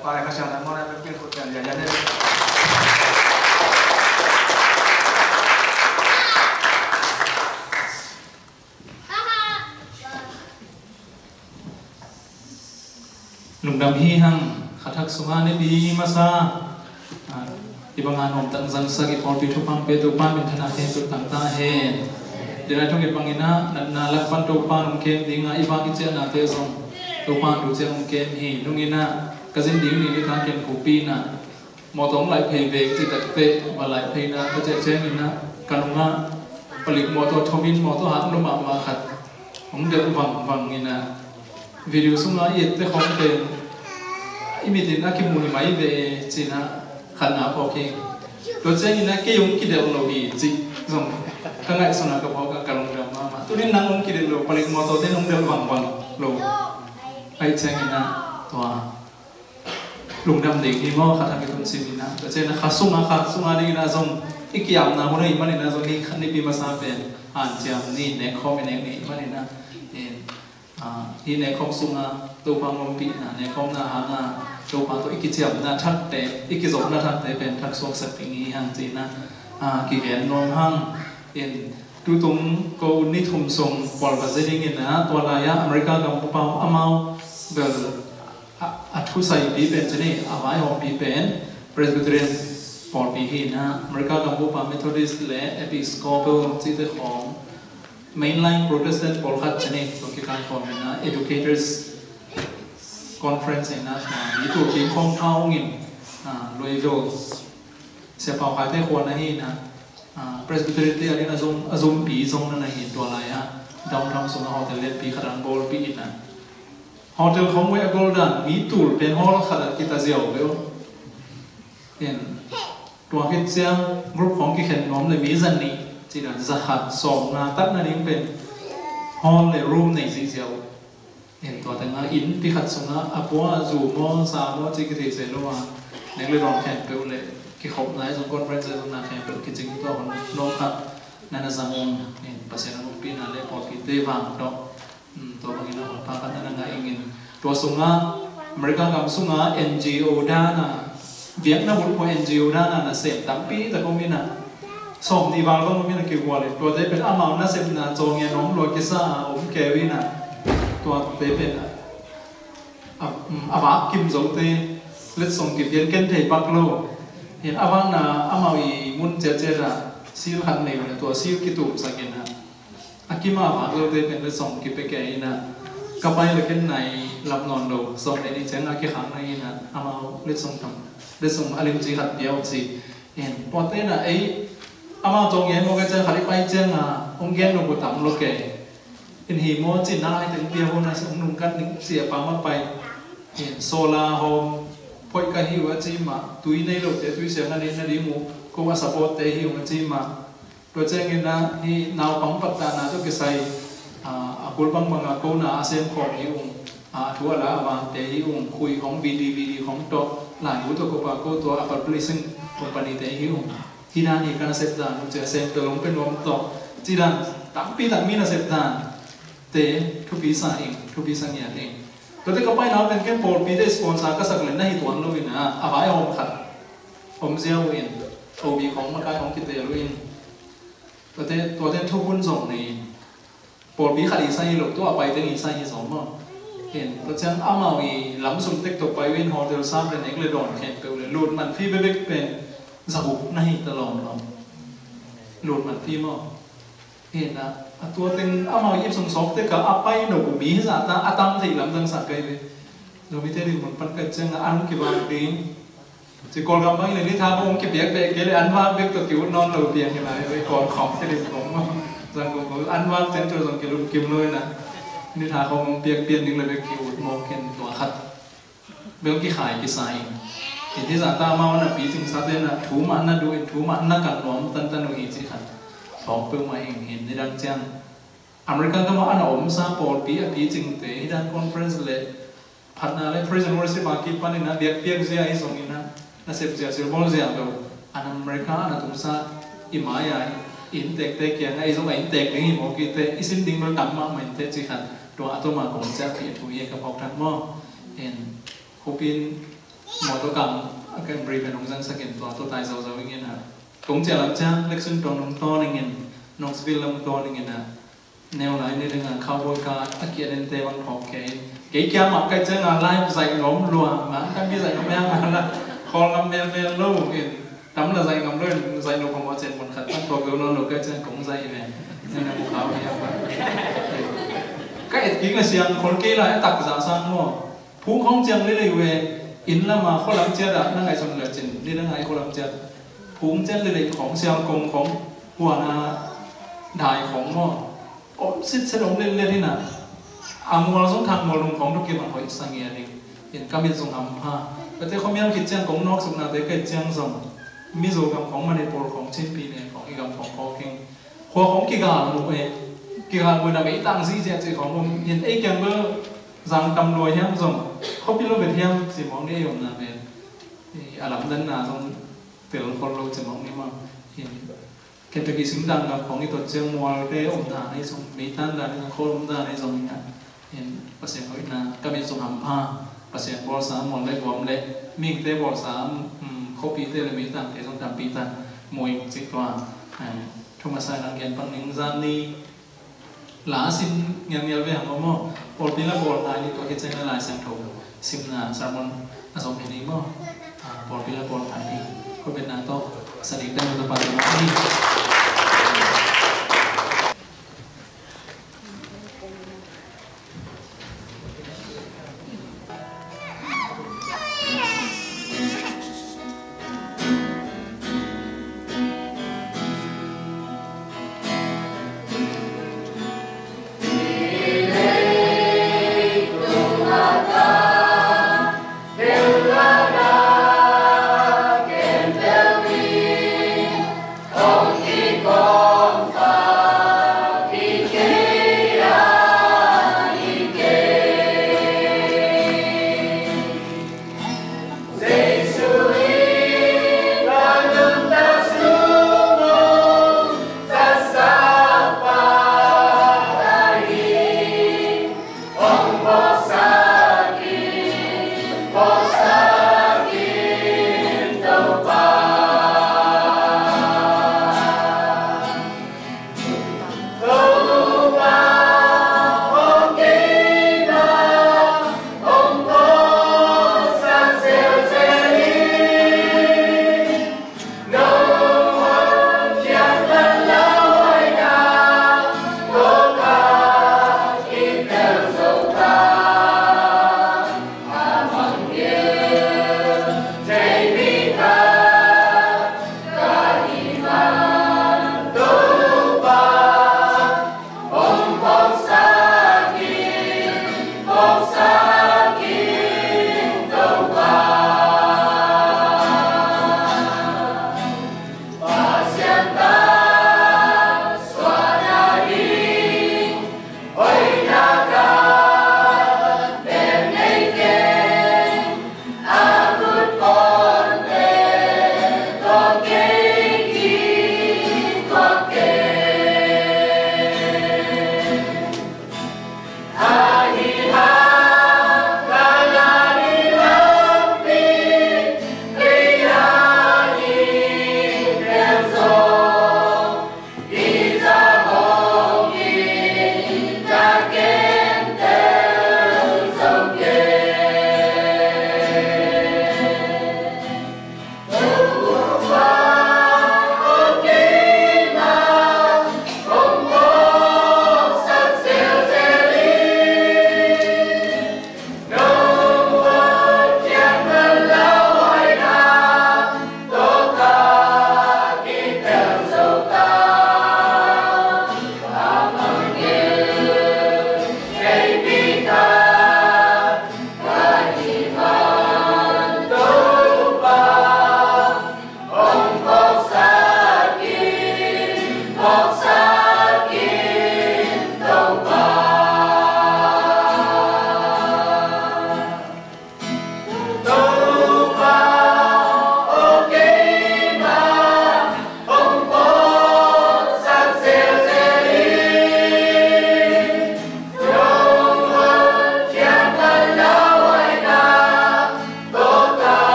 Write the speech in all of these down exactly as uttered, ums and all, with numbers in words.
Pai Kha Siangtho mawhna pek pian khut pian lian lian. Lungdam hi hang. Kha thak sungah Nipi masa, ah, i banga nuam tak zangsak i pawlpi thupha hong pia Topa minthanna khempeuh tang ta hen. Denai thong i bangin ah natna lak pan Topa hong kem dingah i vak i ciahnate zong Topa tu ciang hong kem hi. Nungin ah ka zin ding ni ni tha ken khupi in ah mawtaw hong laih phei vek cih takteh va laih phei in ah ka ciah ciangin ah ka nungah palik mawtaw thum in mawtaw hat lua mahmah khat hong delh vangvang in ah video sungah i ette khawng pen i mitin a kimu hi mai ve e ci-in ah khatna phawk hi. Tua ciangin ah kei hong kidelh lo hi cih zong ka ngaihsun a ka phawk a ka lungdam mahmah. Tunin nang hong kidelh lo, palik mawtawte hong delh vangvang lo ahih ciangin ah tua lungdam ding hi maw, kha thak i tun sim in ah. Tua ciangin ah kha sungah, kha sungah dingin ah zong i kiamna hun ahih manin ah zong hi kha Nipi masa pen hanciam ni, nekkhawm i nek ni ahih manin ah. In, ah, hih nekkhawm sungah Topa hong ompihna, nekkhawmna hangah Topa tawh i kiciamna thakte, i kizopna thakte pen thak suaksak ding hi hang ci-in ah, ah, kigen nuam hang. In, tutung ko ni thum sung pawl va zia dingin ah, tua lai-ah America gam upa amau bel a, a thusaipi pen ci ni, a vaihawmpi pen Presbyterian pawlpi hi in ah, America gam upa Methodist le Episcopal cihte khawng, mainline Protestant pawlkhat ci ni, tua kikaikhawm in ah, Educators Conference in ah, ah, mi tul kim khawng tha hong in, ah, Louisville, Sia Pau Khaite khua na hi in ah, ah, Presbyterian te a ding a zum, a zumpi zong na na hi in tua lai-ah downtown sungah hotel lianpi khat a hong bawlpih in ah, hotel khawng vei a gol dan mi tul pen hall khat a kita ziau ve uh. In, tua khit ciang group khawng kikhen nuam le mi zan nih cih dan za khat sawm nga tak na ding pen hall le room nei zihziau. In, tua tengah innpi khat sungah a pua a zu maw, za maw cih kithei se lo a, nek le dawn khempeuh le kikhopna i zong conference i zong na khempeuh kicing tua hun nuam khat na na zang un. In, Pasian a ompihna le pawlpite vang tawh, um, tua bangin a hun pha khat na na ngah ing in. Tua sungah America gam sungah N G O dan a, biakna bulphuh N G O dan a nasem tampi tak om in ah, sawm nih val bang om in ah kigual in, tuate pen amau nasepna caw ngian om lua kisa a om keu in ah, tuate pen a, a, a vak kim zote letsong kipian ken thei pak lo. In a vakna amau i mun ciatciat ah sil khat nei uh in ah, tua sil kitumsak in ah, a kim a vak lote pen letsong kipia kei in ah, ka pai le ken nai lam nawn lo, sawm le nih ciang a kikhak na in ah, amau letsong tam, letsong a limci khat pia uh ci. In, pawlte'n ah ei amau tawh ngen mawk ei ciang khat i pai ciang a hong gen lo uh tam lo kei. In, hi maw ci-in na lai teng pia uh na, hong nungkan ding ci a, pa mah pai. In, solar home phoih ka hi uh a ci mah, tui nei lote tui siang a neih nading uh ko a support te hi ung a ci mah. Tua ciangin ah hih naupang pattahna tawh kisai, ah, a kul bangbang a ko na a sem khawm hi ung, ah, a thu a la a vante hi ung, khui khawng, V D V D khawng tawh, laibu tawh kop a ko tua a publishing company te hi ung. Hih dan hi ka nasep dan uh ci a, sem tua hong pia nuam tawh. Cih dan tampi tak mi nasep dante thupi sa ing, thupi sa ngiat ing. Tuate ka paina uh pen ken pawlpite sponsor ka sak leh na hi tuan lo in ah, a vaihawm khat om ziau in, O B khawng makai khawng kiteel uh in. Tuate, tuate thukhun zong nei in. Pawlpi khat i sa hi lo, tua a pai teng i sa hi zaw maw. In, tua ciang amau i lam sung tek tawh pai uh in, hotel sam le nek le dawn khempeuh le lut man fee bekbek pen za guk na hi ta lawmlawm. Lut man fee maw. Hi na, a tua teng amau i ip sung sawk tek a, a pai nop uh mi hi zah ta, a tam theih lamdang sa kei ve. Zomite ding mun pan ka ciang a, an kivak ding. Ci Kawlgam bang in le ni tha bang hong kipiak beh kei le an vak bek tawh ki-ut nawn lo piang hi lai ve, Kawl khawng te ding khawng maw. Zang kong kong an vak ciang tua zong kilum kim lo hi na. Ni tha khawng hong piak pian ding le bek ki-ut mawk in tua khat. Bel kikhai kisa in. In hih zah ta amau na picing sate na thu mah na duh in thu mah na kan nuam tantan uh hi ci khat. Thawk peuhmah in hin nidang ciang America gam ah a na omsa pawlpi a picingte hih dan conference le phatna le praise and worship a kipan in a biakpiak zia hi zongin a nasep zia silbawl zia lo. An America a na tungsa i mai-a i inntekte kiangah i zong a inntek ding hi mawk i te i sin ding bel tam mahmah in te ci khat. Tua a tuma kong ciahpih thu hi a ka phawk thak maw. In khupin Mawtaw kang a Cambridge pen hong zangsak in tua tawh tai zauzau ing in ah. Kong ciah lam ciang Lexington hong tawn ing in, Knoxville lam tawn ing in ah. Neu lai ni ding a cowboy car a kian in te bang phawk kei in. Kei kia mah kai ciang a live zaih nuam lua, mah kan bi zaih nuam yang a la. Khawl ngam melmel lo in. Tam la zaih ngam lo in, zaih nuam khong a cen mun khat tang tua keu nawn lo kai ciang kong zaih ve. Neu neu mu khau hi a ba. Ka et kik la siang khol kei lai a tak zah sang maw. Phung khong ciang lelei ve, inn lama khualam ciat ah na ngaihsun le cin, ni na ngai khualam ciat. Phung ciang lelei khong, sial kong khong, huan a dai khong maw. Om sitset om letlet hi na. A mual zong thang mual lung khong tuk kim a hoih sa ngia ding. In ka mit zong hampha. Ka te khuamial khit ciang kong nawk suknate ka et ciang zong. Mizo gam khong, Manipur khong, Chinpi ne khong, i gam khong khawk ing. Khua khong kigal mu e, kigal mu na meitang zihziah cih khong um in ei kiang bel zang tam lua hiam zong, khuapi lo vet hiam cih mawng ni ei omna pen. A lamdanna zong tel khol lo cih mawng ni mawng. Kentucky singtang gam khong i tot ciang mualte omdan ei zong, meitan dan ei zong, khawl omdan ei zong in ah. In Pasian hoihna, ka mit zong hampha, Pasian bawlsa mual le guam le, mihingte bawlsa, um, khuapite le meitangte zong tampi tak, mu ing cih tua, eh, thu masa in a gen pan ning zan ni, la a sim ngialngial ve hang maw, pawlpi la bawl ngai ni tua khit ciang a Lai Siangtho simna sermon a zom hi ni maw, ah, pawlpi la bawl ngai ni, khutbetna tawh, sa ding teng tawh pan ni.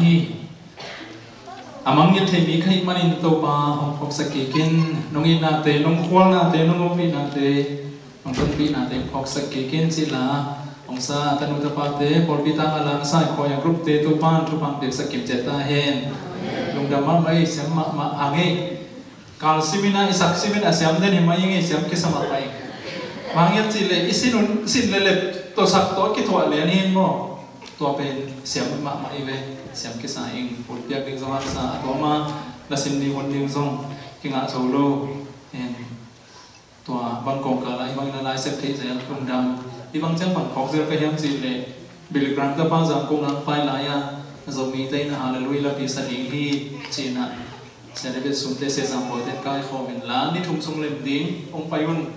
hi. A mangngilh thei mi ka hih manin Topa hong phawksak kik in, nong itnate, nong khualnate, nong ompihnate, nong tonpihnate hong phawksak kik in cih la, hong sa tanu tapate, pawlpi tang a langsa i khuaia grupte Topa in thupha piaksak kim ciat ta hen. Lungdam mahmah ei, siam mahmah hang ei. Kal simin a, i sak simin a siam den hi mah ing ei, siam kisa mahmah ing. Bang hiam cih leh i sin un, sin le lep tawh sak tawh a kithuah lian hi maw. Tua pen siam mahmah i ve, siam kisa ing. Hun piak ding zong haksa, a tua ma na sin ding hun ding zong kingah zo lo. Tua bang kawngkal ah i bangin a lai sep theih zel, lungdam. I bang ciang bang phawk zel ka hiam cih leh, Billy Graham tapa Zangkong ah pai lai-a Zomite in a Hallelujah lapi sa ding hi ci-in a, Sia David Sumte, Sia Zang Bawite kaikhawm in la ni thum sung lem ding, hong pai un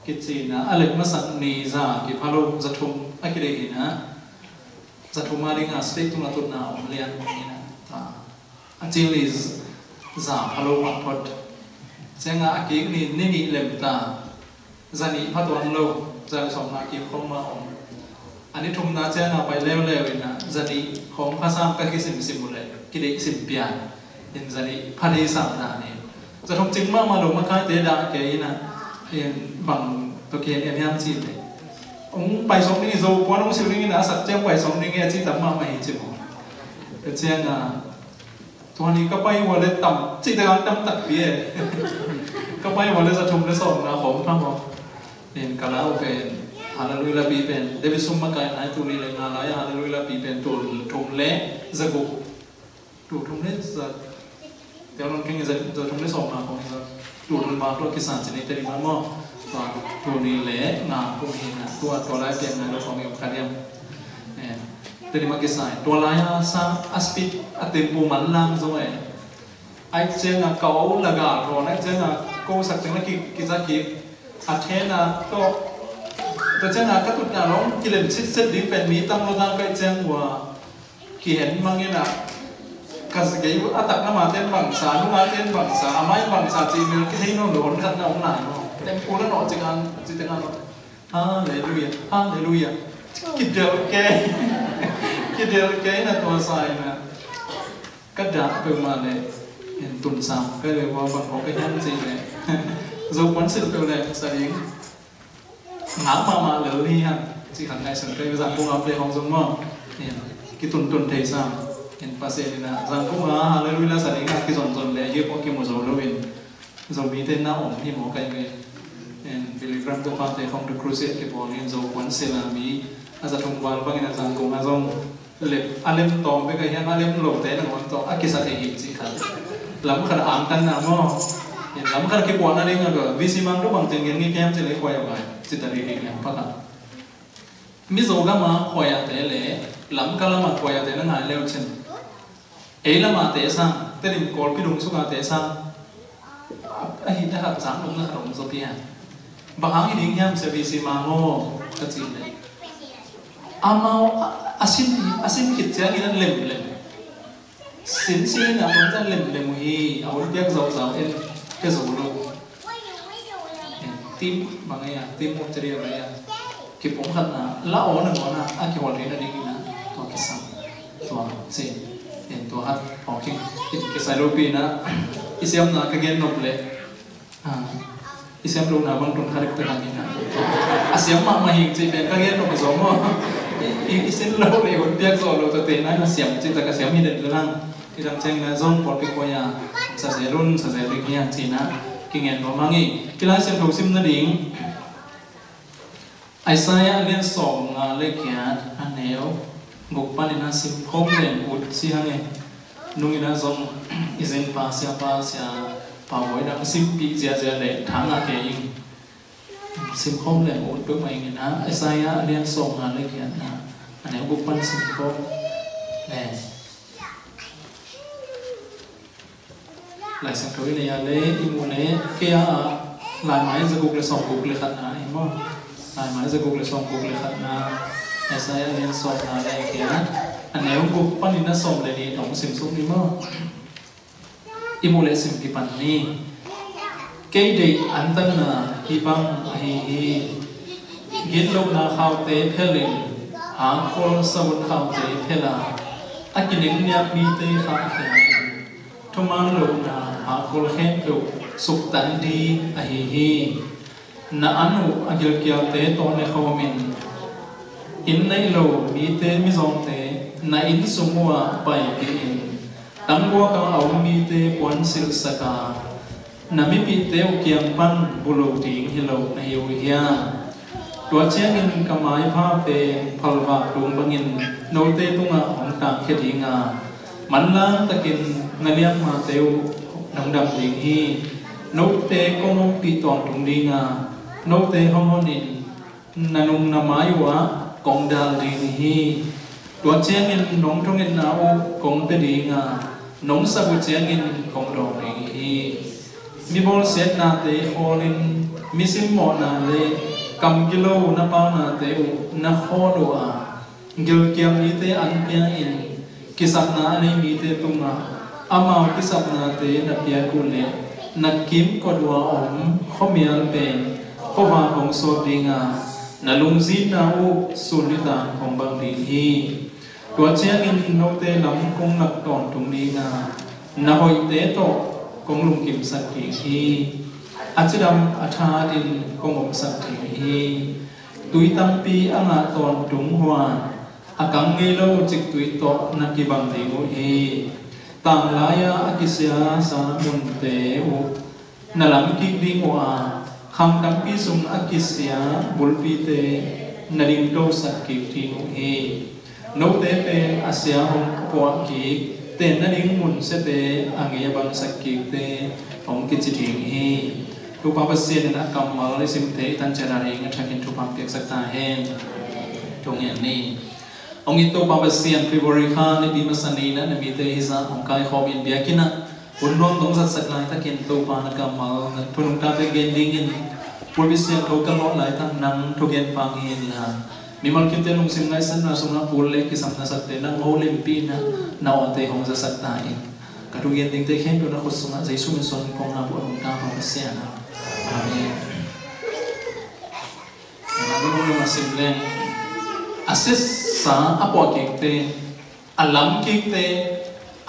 kici-in a, a lep masak ni za kipha lo, za thum a kideih in a, za thum a ding a state tung a tutna om lian in a, ta a cil ni za pha lo mah phot. Ciangah a kik ni, ni nih lem ta, za nih pha tuan lo, za le sawmnga kim khawng mah om. A ni thumna ciangah pai leuleu in a, za nih khawng pha sam ka kisimsim uh leh kideih sim pian in za nih pha thei sam dan in. Za thum cing mahmah lo makaite dah kei in a, in bang tawh kihen em hiam cih leh, hong pai sawm ding hi, Zopuan hong silh ding in a, a sak ciang pai sawm ding hi a ci tam mahmah hi ci maw. Tua ciangah, tua ni ka pai uh a leh tam, cih takah tam takpi e. Ka pai uh a leh za thum le sawmnga khawng pha maw. In ka la uh pen Hallelujah lapi pen, David Sum makaihna hi, tul nih le nga lai-a Hallelujah lapi pen tul thum le za guk. Tul thum le za, tel non keng za, za thum le sawmnga khawng hi lo. Tul thum bang tua kisa ci ni, Tedim ah maw. Tua tul nih le nga kum hi na, tua, tua lai piang nai lo khawng hi om kha diam. Eh, Tedim ah kisa hi. Tua lai-a sa a speed a tempo manlang zong eh. Ai ciangah ka aw la gal thawn, ai ciangah ko sak ciang la ki, kizak kik. A thena tawh, tua ciangah ka tutna lawng kilem sitset ding pen mi tam lo, tang ka hih ciang uh a kihen mang in a, ka zi kei uh a takna ma ten bangsa, nunga ten bangsa, a mai bangsa cih mel kithei nawn lo, hon khatna om lai maw. Tempo la nawh cih ngan, cih tengah nawh. Halleluiah, halleluiah. Kidelh kei, kidelh kei in a, tua sa in a. Ka dah peuhmah leh, in tun sam ka leh, ua bang khawng ka hiam cih leh, Zopuan silh peuh leh sa ding. Ngak mahmah lel hi hang cih khat ngaihsun ka hi. Zangkong a play hong zong maw, in kituntun thei sam. In Pasian in a Zangkong a Hallelujah la sa ding a kizonzon leh, hih pawh kimu zo lo in. Zomite na om hi maw kai ve. En, Billy Graham tawh pate khawng The Crusade kibawl in Zopuan silh a mi a za thum val bangin a Zangkong a zong lep, a lem tawm bek a hiam, a lem lote nangawn tawh a kisa thei hi cih khat. Lam khat a angtanna maw. En, lam khat a kipuahna ding a, V C Mang tawh bang teng gen ngei ka hiam cih leh, khuai a vai cih ta rih ding hiam pakhat. Mizo gam a khuaiate le Lamka lam a khuaiate na ngai leu cin, ei lam a te sang, Tedim Kawlpi dong sung a te sang, a, a hih na khat sang dong na khat om zaw pian. Bang hang hi ding hiam, Sia V C Mang aw, ka ci leh, amau a, a sin, a sin khit ciangin a lemlem. Sinsin a hun zan lemlem uh hi, a hun piak zauzau en pia zo lo. Tim bang ei a, tim mawk cari a bang ei a. Kipom khatna la aw nangawn a, a kihual theihna dingin a, tua kisam. Tua ci. En, tua khat aw king. In kisai lopi in a, i siamna ka gen nop leh, a, i siam lohna bang tun kha dek pek hangin a, a siam mahmah hing cih pen ka gen nop zaw maw. I, i, i sin lo le hun piak zaw lo, tua te na na siam cih ta ka siam hi den le lang. I dang ciangin a zong pawlpi khuai a sa zel un, sa zel ding hi hang ci-in a kingen nuam hang hi. I Lai Siangtho sim nading Isaiah a lian sawmnga le giat, a neu guk panin a sim khawm leng ut ci hang e. Nungin a zong i zenpa siapa Sia Pa Bawi dang simpih ziahziah le thang a kei ing. Sim khawm leng ut peuhmah ing in a, Isaiah a lian sawmnga le giatna, a neu guk pan sim khawm leng. Lai Siangtho i nei a le i muh le kei a, laimai za guk le sawmguk le khatna hi maw? Laimai za guk le sawmguk le khatna, Isaiah a lian sawmnga le giat, a neu guk panin a sawm le nih dong sim suk ni maw? I muh le sim kipan ni. Kei deih antanna hih bang ahi hi. Gitlohna khaute phelin, hangkol savun khaute phel a, a kinengniam mite khahkhia in, thuman lohna hakkol khempeuh suktan ding ahi hi. Na an uh a gilkialte tawh nekhawm in, inn neih lo mite mizawngte na inn sung uhah paipih in, tangguak a a om mite puansilhsak a, na mipihte uh kiang pan bu lo ding hi lo na hi uh hiam? Tua ciangin ka maipha pen phalvak tung bangin note tungah hong tangkhia ding a, manlang takin na liammate uh hong dam ding hi. Note kong ompih tawntung ding a, note hong honin na nung na mai uhah kong dal ding hi. Tua ciangin nong thungetna uh kong pia ding a, nong sap uh ciangin kong dawng ding hi. Mi bawlsiatnate khawlin, mi simmawhna le kam gilo na paunate uh na khawl uh a, gilkial mite an pia in, kisapna a nei mite tungah amau kisapnate na piak uh leh, na kimkot uh a om khuamial pen khuavak hong suak ding a, na lungzinna uh sun nitaang hong bang ding hi. Tua ciangin note lam kong lak tawntung ding a, na hoihte tawh kong lungkimsak ding hi. A cidam a thatin kong omsak ding hi. Tui tampi a ngah tawntung huan, a kang ngei lo ciktui tawh na kibang ding uh hi. Tanglai-a a kisiasa munte uh na lamkik ding uh a, khang tampi sung a kisia bulpite na dingtosak kik ding uh hi. Note pen a sia hong puah kik, tenna ding munsiate a ngei a bangsak kikte hong kici ding hi. Topa Pasian in a kammal i simte i tan ciat a ding a thakin thupha piaksak ta hen. Thungen ni. Hong it Topa Pasian, February kha nipi masa ni-in ah na mite hizah hong kaikhawm in biakinn ah hun nuam dong zatsak laitakin Topa na kammal, na thu nungtate gen dingin pulpit siangtho ka lawh laitak nang thugen pang hi inla, mimal kimte lungsim ngaihsutna sungah kul le kisam na sakte nang holimpih in ah na awte hong zasak ta in. Ka thugen dingte khempeuh na khut sungah Jesu min suang in kong ap uh a, nungta Pa Pasian ah. Amen. Nang nung nung a sim leng, a siasa a puahkikte, a lamkikte,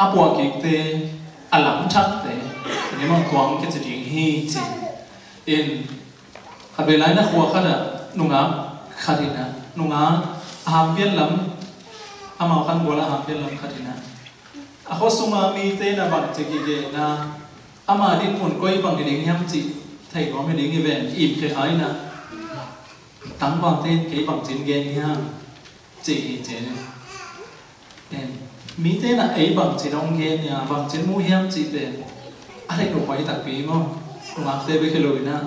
a puahkikte, a lamthakte, nih mang kuang kici ding hi ci. In, khat vei lai na khua khat ah nungak khat in ah, nungak a hang pian lam, amau khan gual a hang pian lam khat in ah, a khua sunga mite na bangci kigen a, ama dinmun koi bang hi ding hiam cih thei nuam hi ding hi ven, im khekha in ah, tangvalte in kei bangci in gen hiam cih hi ci. Mite in ah ei bangci in hong gen hiam, bangci in mu hiam cih pen a theih nuam hi takpi maw. Nungakte bek hi lo in ah,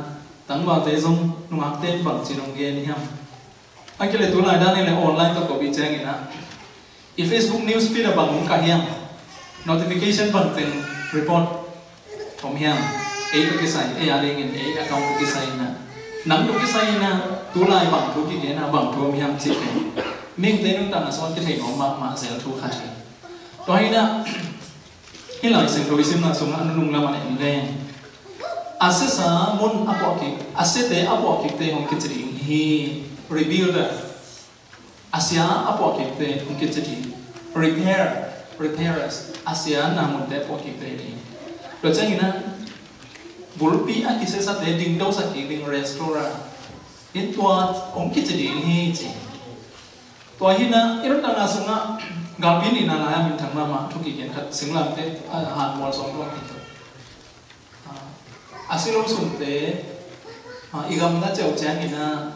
tangvalte zong nungakte in bangci in hong gen hiam. A kile tu lai dan in le online tawh kop i ciangin ah, i Facebook news feed ah bang hong kah hiam, notification bang teng report om hiam. Ei tawh kisai, ei a dingin ei account tawh kisai in ah, nang tawh kisai in ah tu lai bang thu kigen a, bang thu om hiam cih pen mihingte nuntakna sungah kithei nuam mahmah zel thu khat hi. Tua hi in ah, hih Lai Siangtho i simna sungah a nunung lam ah en leng, a siasa mun a puahkik, a siate a puahkikte hong kici ding hi. Rebuilder. A sia a puahkikte hong kici ding. Repair, repairers. A siasa munte a puahkikte ding. Tua ciangin ah bulpi a kisiasate dingtosak kik ding, restorer. In tua hong kici ding hi ci. Tua hi in ah i nuntakna sungah galpi nihna lai-a minthang mahmah thu kigen khat, singlamteh, a, hanmual sawm tua hi. A, a si lo sunte, a, i gamna ciau ciangin ah,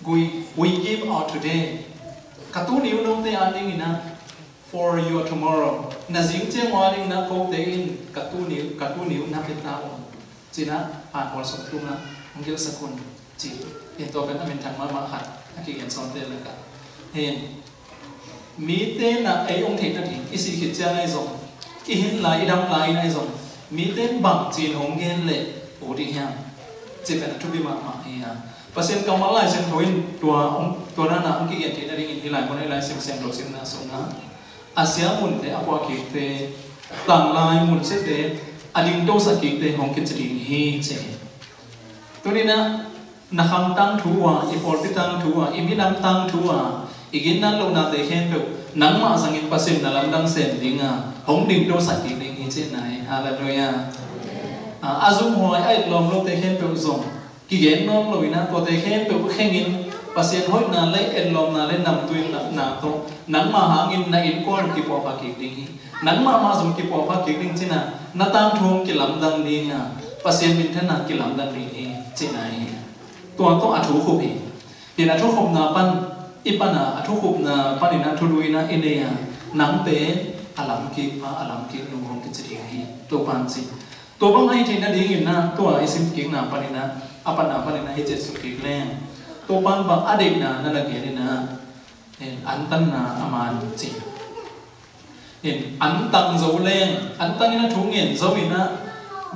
we, we give out today. Ka tuni uh note a dingin ah, for your tomorrow. Na zing ciang uh a dingin ah kote in ka tuni, ka tuni uh na pia ta un, ci-in ah hanmual sawm tungah hong gelhsak un ci. Hi, tua pen a minthang mahmah khat a kigen sawnte lakah. Hi, mite in ah ei hong theih nading i sih khit ciang ahi zong, i hin lai, i dam lai in ahi zong, mite in bangci in hong gen leh ut ding hiam cih pen a thupi mahmah hi a. Pasian kammal Lai Siangtho in tua hong, tua dan a hong kigen theih nadingin hih lai mun ah i Lai Siangtho simna sungah a sia munte a puahkikte, tanglai munsiate, a dingtosak kikte hong kici ding hi ci. Tuni in ah na khang tangthu uh a, i pawlpi tangthu uh a, i minam tangthu uh a, I ginna lohnate khempeuh nangmah zangin Pasian na lamdang sem dinga hong dingtosak kik ding hi cihna hi. Halleluiah. A, a zumhuai a etlawm lote khempeuh zong kigen nawn lo inah, tuate khempeuh khengin Pasian hoihna le etlawmna le namtuina tawh nangmah hangin na innkuan uh kipuahpha kik ding hi. Nangmah mah zong kipuahpha kik ding cihna, na tangthu hong kilamdang dinga Pasian minthanna kilamdang ding hi cihna hi. Tua tawh a thu khup hi. Tua a thukhupna pan, i pana a thukhupna paninah thulu inah i nei a, nang pen a lamkik pa, a lamkik nu hong kici ding hi, Topan ci. Tua bang ahi theih nadingin ah tua i simkikna paninah, a pana paninah hi ciat suk kik leng, Topan bang a deihna na na gen inah, antanna a man ci. In, antang zo leng, antang inah thu ngen zo inah,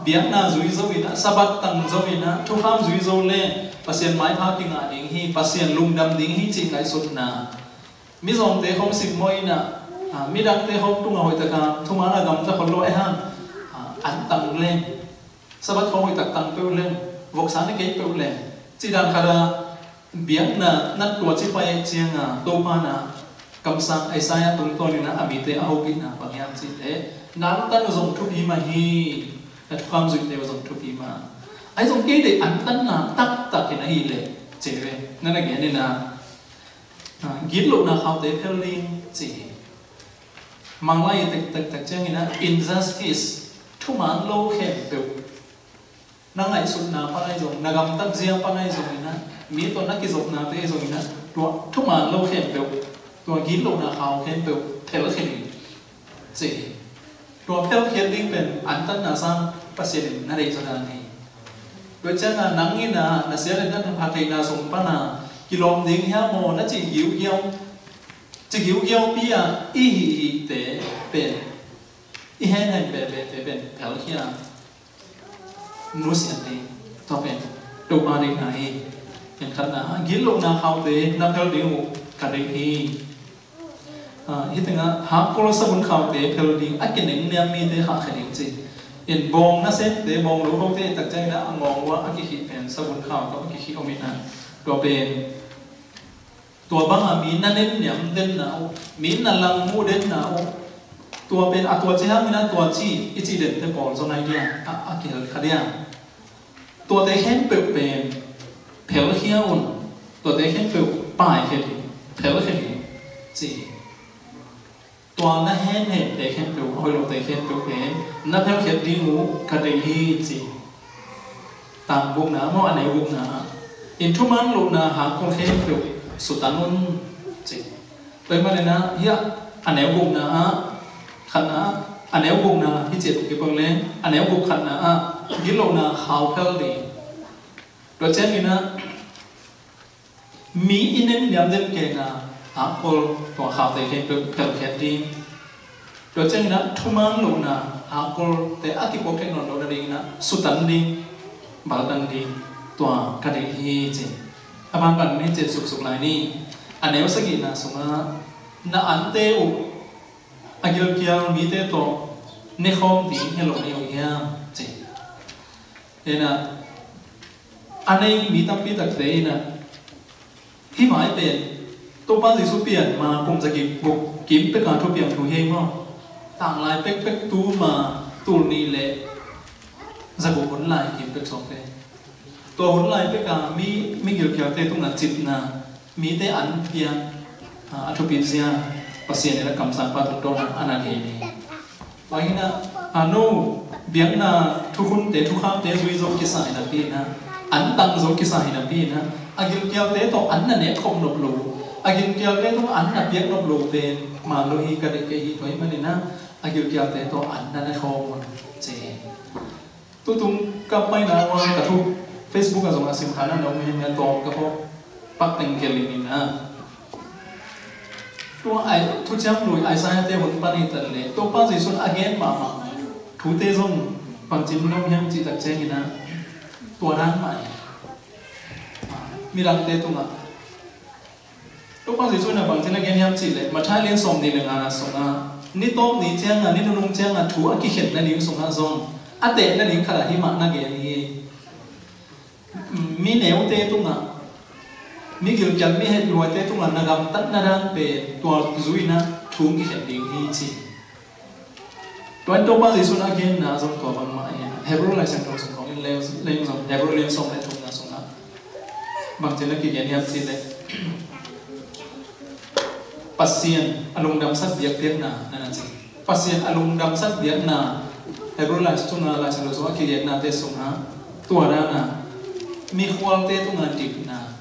biakna zui zo inah, Sabbath tang zo inah, thukham zui zo leng Pasian maipha kingah ding hi, Pasian lungdam ding hi cih ngaihsutna. Mizawngte khong simmawh inah, a, midangte khong tungah hoihtaka thuman a gamta khol lo ahi hang, a, antang leng, Sabbath khong hoihtak tang peuh leng, voksa na kei peuh leng, cih dan khata biakna na tua ci pai cianga Topa na kamsang Isaiah tungtawninah a mite a hopihna bang hiam cih leh, na antan uh zong thupi mah hi, na thukham zuihte uh zong thupi mah. Ahi zong kei deih antanna taktak in ahi leh, ci ve, na na gen inah, a, gitlohna khaute phel ding ci hi. Manglai i tektek cianginah injustice, thuman lo khempeuh, na ngaihsutna pan ahi zong, na gamtat zia pan ahi zonginah, mi tawh na kizopnate ahi zonginah, tua thuman lo khempeuh, tua gitlohna khau khempeuh phelkhia ding ci hi. Tua phelkhiat ding pen antanna sang Pasian in na deihzaw dan hi. Tua cianga nang inah na sia le na pha theihna sung pana kilawm ding hiam maw na ci giugiau, ci giugiaupi a i hihhihte pen, i henhen behbehte pen phelkhia nusiat ding, tua pen Topa deihna hi. Pen khatna, gitlohna khaute na phel ding uh ka deih hi. A, hih tengah hakkol sabun khaute phel ding, a kinengniam mite khahkhia ding ci. In, bawng nasemte, bawng lo khote tak cianginah a ngawng uh a kikhih pen sabun khau tawh a kikhih om inah, tua pen tua banga mi na nenniam denna uh, mi na langmuh denna uh, tua pen a tua ci hanginah tua ci i cih dente pawl zong ahi dia, a, a kihel kha dia. Tuate khempeuh pen phelkhia un, tuate khempeuh paikhia ding, phelkhia ding ci hi. Tua na henhente khempeuh, a hoih lote khempeuh pen na phelkhiat ding uh ka deih hi ci. Tang gukna maw, a neu gukna ah, in thuman lohna hakkol khempeuh sutan un ci. Tua ahih maninah hiah a neu gukna ah, khatna ah, a neu gukna hi ciat uh kipang leng, a neu guk khatna ah gitlohna khau phel ding. Tua cianginah mi i nenniam den kei na hakkol tua khaute khempeuh phelkhiat ding. Tua cianginah thuman lohna hakkolte a kipuak theih nawn loh nadinginah sutan ding, baltang ding, tua ka deih hi ci. A banban ni cin suksuk lai ni. A neu sagihna sungah na ante uh a gilkial mite tawh nekhawm ding hi lo na hi uh hiam ci. Inah a nei mi tampi takte inah hih mai pen Topa Jesu pian ma kum zagik buk kim peka thupiang thu hi maw? Tanglai pekpek tu ma tul nih le zaguk hun lai kim pek sawm pen. Tua hun lai peka mi, mi gilkialte tungah cipna, mite an piak, a, a thupit zia Pasian in a kamsangpa tungtawna a na gen hi. Tua hinah, a no, biakna thukhunte, thukhamte zui zo kisa hi napi inah, an tang zo kisa hi napi inah, a gilkialte tawh an na nek khop nop lo, a gilkialte tawh an na piak nop lo pen man lo hi ka deih kei hi. Tua hih maninah a gilkialte tawh an na nek khop un ci hi. Tutung ka paina ua ka thu Facebook ah zong a simkha na na um hi, na tawm ka hawh pak teng gelh in ah. Tua ai thuciam lui Isaiah te hun pan hi tan le Topa Jesuh a gen mahmah thute zong bangcin na um hiam cih tak ciangin ah tua dan mah hi. Midangte tungah Topa Jesuh in a bangcin a gen hiam cih leh Matthai lian sawm nih le ngana sungah ni tawp ni ciangah, ni nunung ciangah thu a kikhen nading sungah zong a teh nading khat ah hih mah na gen hi. Mi neute tungah Mi gilkial, mi hehpihhuaite tungah na gamtatna dan pen tua zui-in ah thu hong kikhen ding hi ci. Tua in Topa Jesu in a genna zong tua bangmah hi. Hebrew Lai Siangtho sung khawng in leng, leng zong Hebrew lian sawm le thumna sungah bangci na kigen hiam cih leh Pasian a lungdamsak biakpiakna na na ci. Pasian a lungdamsak biakna, Hebrew lai sungah, Lai Siangtho sungah a kigennate sungah tua dan a mikhualte tungah dikna,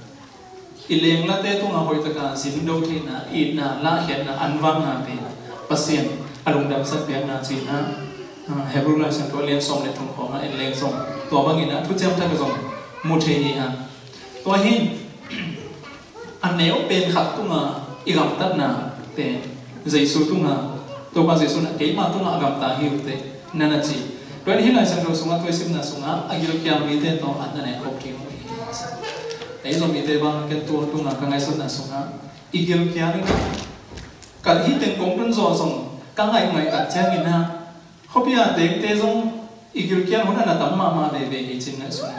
i lenglate tungah hoihtaka zin do theihna, itna, lahkhiatna, anvakna pen Pasian a lungdamsak biakna ci-in ah, ah, Hebrew Lai Siangtho a lian sawm le thum khawngah en leng zong tua bangin ah Thuciam Thak ah zong mu thei hi hang. Tua hi in a neu pen khat tungah i gamtatna pen Jesu tungah, Topa Jesu in ah keima tungah a gamta hi uh teh na na ci. Tua in hih Lai Siangtho sungah tua i simna sungah a gilkial mite tawh an na nek khop ding uh hi. Ei Zomite bang ken tua tungah ka ngaihsutna sungah i gilkial in ah ka hih teng kong tun zawh zong ka ngaih ngaih tak ciangin ah khuapi a tengte zong i gilkial hun a na tam mahmah veve hi ci-in ngaihsun.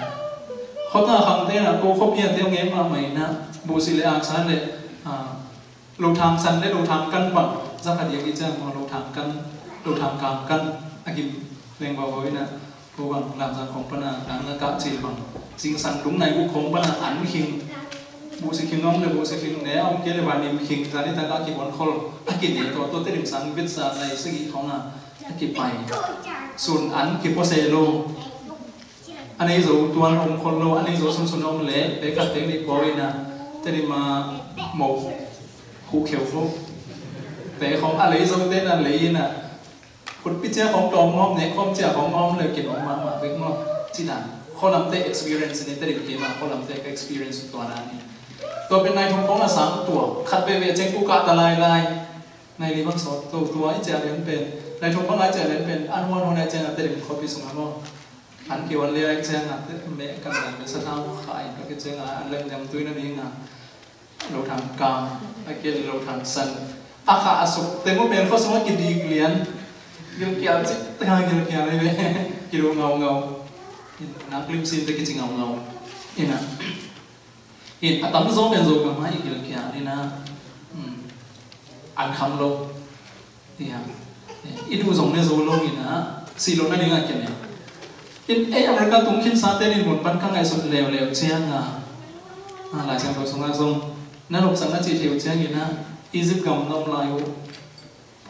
Khuata khangte in ah ko khuapi a te hong en mahmah in ah buhsi le aksa le, ah, lothang san le lothang kan bang za khat i a kici a maw, lothang kan, lothang kang kan a gim leng bauhbau in ah ko bang Lamzang khawng pan a tang na kah cil bang zingsang tung nai guk khawng pan a an khing, buhsi khing om le buhsi khing ne om kei le vainim khing zani tak a kibuan khol a kine tua tua Tedim sang vitsa nai sagih khawng a a kipai. Sun an kipua se lo. A nei zo tuan om khol lo, a nei zo sunsun om le pe khat pe nih pua in ah Tedim a mo khuh kheu khol. Pe khawng a lei zo te in ah lei in ah khutpi cia khawng tawm ngawm, nek khawm cia khawng ngawm le kin om mahmah bek maw. Ci dan khualamte experience ni, Tedim kei mah khualamte ka experience tua dan ni. Tua pen nai thum khawng a sang tua khat veve ceng ku kah ta lailai. Nai li bang sawt to tua i ciah lian pen, nai thum bang a i ciah lian pen an huan huan a i ciah na Tedim khuapi sungah maw. An kihuan lian a i ciah na te meh kan dan meh sa thau kha in ka ke ciah na an lem nyam tui na ding na. Lothang kang a kei le lothang san a kha a suk teng uh pen khua sungah kidik lian. Gilkial cik tengah gilkial hi ve. Kido ngaungau. Nak lim sin te kici ngaungau. Ina. In a tamzaw pen Zogam ah i gilkial in ah, um, an kham lo. Ia, i duh zong ne zo lo in ah sih lo nading a kia ne. In ei America tung khinsa te in mun pan ka ngaihsut leuleu ciang a, a, Lai Siangtho sungah zong na nopsak na cih thei uh ciangin ah Egypt gam na om lai uh.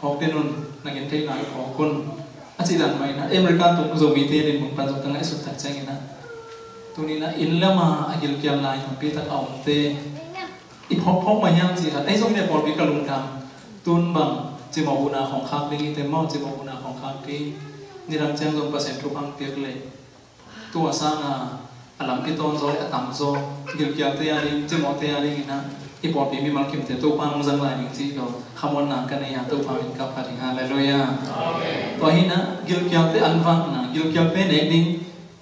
Phawk den un, na gen theih lai phawk un. A cih dan mah in ah America tung Zomite in mun pan zong ka ngaihsut tak ciangin ah tuni in ah inn lam a a gilkial lai tampi tak a omte i phawk phawk mah hiam cih khat ei zong in ah pawlpi ka lungdam. Tun bang cimawh huhna khawng khak ding i tem maw, cimawh huhna khawng khak ding. Nidang ciang zong Pasian thupha piak leh tua sangin a lampi tawnzaw le a tamzaw gilkialte a ding, cimawhte a dingin ah i pawlpi mimal kimte Topa hong zang lai ding cih tawh khamuanna ka nei a, Topa min ka phat hi. Halleluiah. Amen. Tua hi in ah gilkialte an vakna, gilkialte nek ding